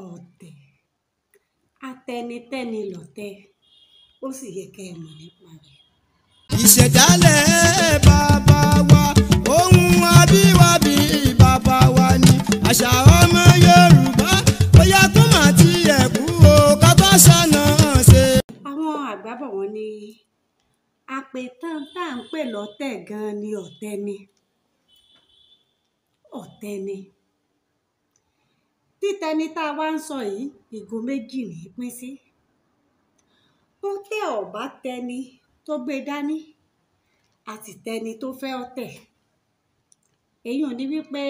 Ọ̀tẹ̀, atẹnitẹ́ni lọ̀tẹ̀, ó sì yẹ kẹ́ ẹ mọ̀ nípa rẹ̀. Ìṣẹ̀dálẹ̀ bàbá wa, ohun abíwábí bàbá wa ni àṣà ọmọ Yorùbá, bóyá kó má tiẹ̀ kú o, ká bá ṣàna ṣe. Àwọn àgbà bọ̀ wọ́n ní àpètàn tá à ń pè lọ́tẹ̀ gan-an ni ọ̀tẹ̀ ni. Ọ̀tẹ̀ ni. Títẹni tá a wá ń sọ yìí, igun méjì ní í pín sí. Bó tẹ́ ọ̀ bá tẹni tó gbé dání àti tẹni tó fẹ́ ọ̀tẹ̀. Èyí ò ní wípé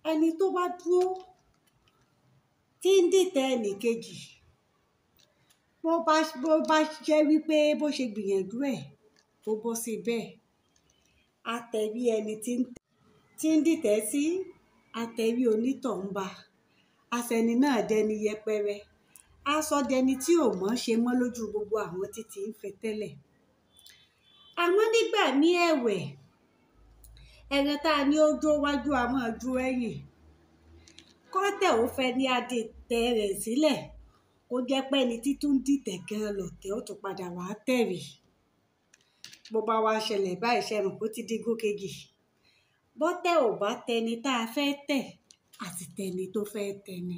ẹni tó bá dúró tí ń dìtẹ̀ ẹnì kejì, bó bá jẹ́ wípé bó ṣe gbìyànjú ẹ̀ tó bọ́ sí bẹ́ẹ̀, àtẹ̀wí ẹni tí ń dìtẹ̀ sí, àtẹ̀wí onítọ̀hún ba, aṣẹni náà dẹni yẹpẹrẹ, aṣọ dẹni tí ò mọ̀ ṣe mọ́ lójú gbogbo àwọn tí ti ń fẹ́ tẹ́lẹ̀. Àmọ́ nígbà ní ẹ̀wẹ̀, ẹran tá a ní ó jó wájú a máa jó ẹ̀yìn. Kọ́tẹ̀ ò fẹ́ ní adìtẹ̀ rẹ̀ sílẹ̀, kó jẹ́ pé ẹni tí tún dìtẹ̀ gan lọ̀tẹ̀ ó tún padà wá tẹ̀rì. Bó bá wá ṣẹlẹ̀ báyìí, ṣẹ mọ̀ pé ó ti dígún kejì. Bọ́tẹ̀ ò bá tẹni tá a fẹ́ tẹ̀ àti tẹni tó fẹ́ tẹni.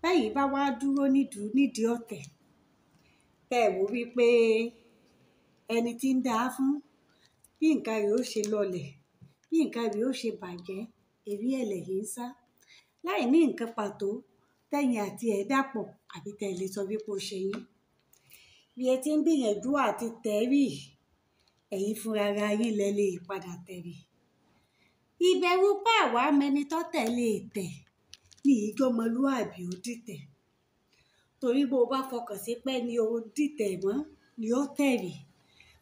Báyìí bá wá dúró nídìí ọ̀tẹ̀, tẹ́ ẹ wò wípé ẹni tí ń dáa fún, bí nǹkan rẹ̀ ó ṣe lọlẹ̀, bí nǹkan rẹ̀ ó ṣe bàjẹ́, eré ẹ̀ lẹ̀yin ń sá. Láì ní nǹkan pàtó tẹ̀yin àti ẹ̀ dàpọ̀ àbí tẹ lè sọ wípé ó ṣe yín. Bí ẹ ti ń gbìyànjú àti tẹ̀rí, ẹ̀yin fúnra ara yín lẹ lè padà tẹ̀rí. Ìbẹ̀rù pé àwa mẹni tó tẹ̀ lè tẹ̀ ní ìjọmọlúàbí ó dìtẹ̀. Torí bó bá fọkàn sí pé ni ó dìtẹ̀ mọ́ ni ó tẹ̀rí,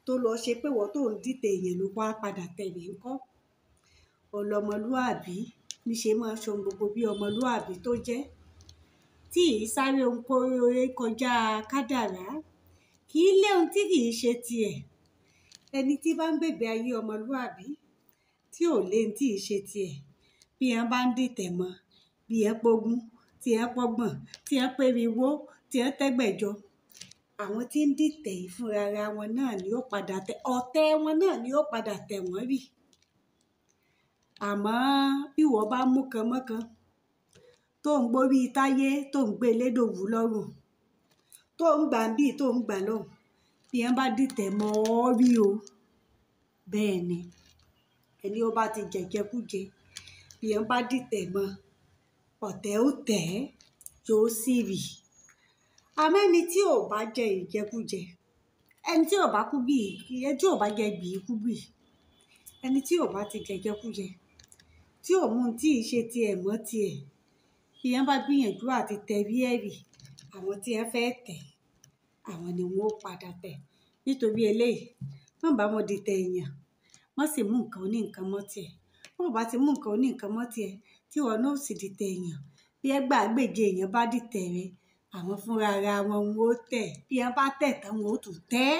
tó lọ ṣe pé wọ́n tó ń dìtẹ̀ èèyàn ló wá padà tẹ̀rí ńkọ́. Ọlọ́mọlúàbí ní ṣe máa ṣe ohun gbogbo bí ọmọlúàbí tó jẹ́, tí ì sáré ohun kórè kọjá kádàrá, kì í lé ohun tí kì í ṣe tiẹ̀. Ẹni tí bá ń gbègbè ayé ọmọlúàbí tí ò lé ohun tí ì ṣe tiẹ̀, bí ẹ bá ń dìtẹ̀ mọ́, bí ẹ pogún, tí ẹ pọ́gbọ̀n, tí ẹ périwó, tí ẹ tẹ́gbẹ̀jọ, àwọn tí ń dìtẹ̀ yìí fúnra ara wọn náà ni ó padà tẹ̀, ọ̀tẹ̀ wọn náà ni ó padà tẹ̀ wọ́n rì. Àmọ́ bí ìwọ bá mú kan mọ́kan, tó ń gbórí táyé, tó ń gbé lédòwú lọ́rùn, tó ń gbà bí tó ń gbà lọ́hùn, bí ẹ bá dìtẹ̀ mọ́ ọ rí o. Bẹ́ẹ̀ ni, ẹni ó bá ti jẹ̀jẹkújẹ, bí ẹ bá dìtẹ̀ mọ́, ọ̀tẹ̀ ó tẹ̀ ẹ́, yóò sì rì. Àmọ́ ẹni tí ò bá jẹ ìjẹkújẹ, ẹni tí ò bá kú bí, ẹni tí ò bá jẹ gbì kú gbì, ẹni tí ò bá ti jẹjẹkújẹ, tí ò mú ohun tí ì ṣe tiẹ̀ mọ́ tiẹ̀, bí ẹ bá gbìyànjú àti tẹ̀rí ẹ̀rì, àwọn tí ẹ fẹ́ tẹ̀, àwọn ni wọ́n ó padà tẹ̀. Nítorí eléyìí, má bá wọn dìtẹ̀ èèyàn, má sì mú nǹkan oní nǹkan mọ́ tiẹ̀. Bó bá ti mú nǹkan oní nǹkan mọ́ tiẹ̀, tí ìwọ náà ò sì dìtẹ̀ èèyàn, bí ẹgbàágbèje èèyàn bá dìtẹ̀ rẹ, àwọn fúnra ara wọn wọn ó tẹ̀. Bí ẹ bá tẹ̀ tán, wọn ó tún tẹ́.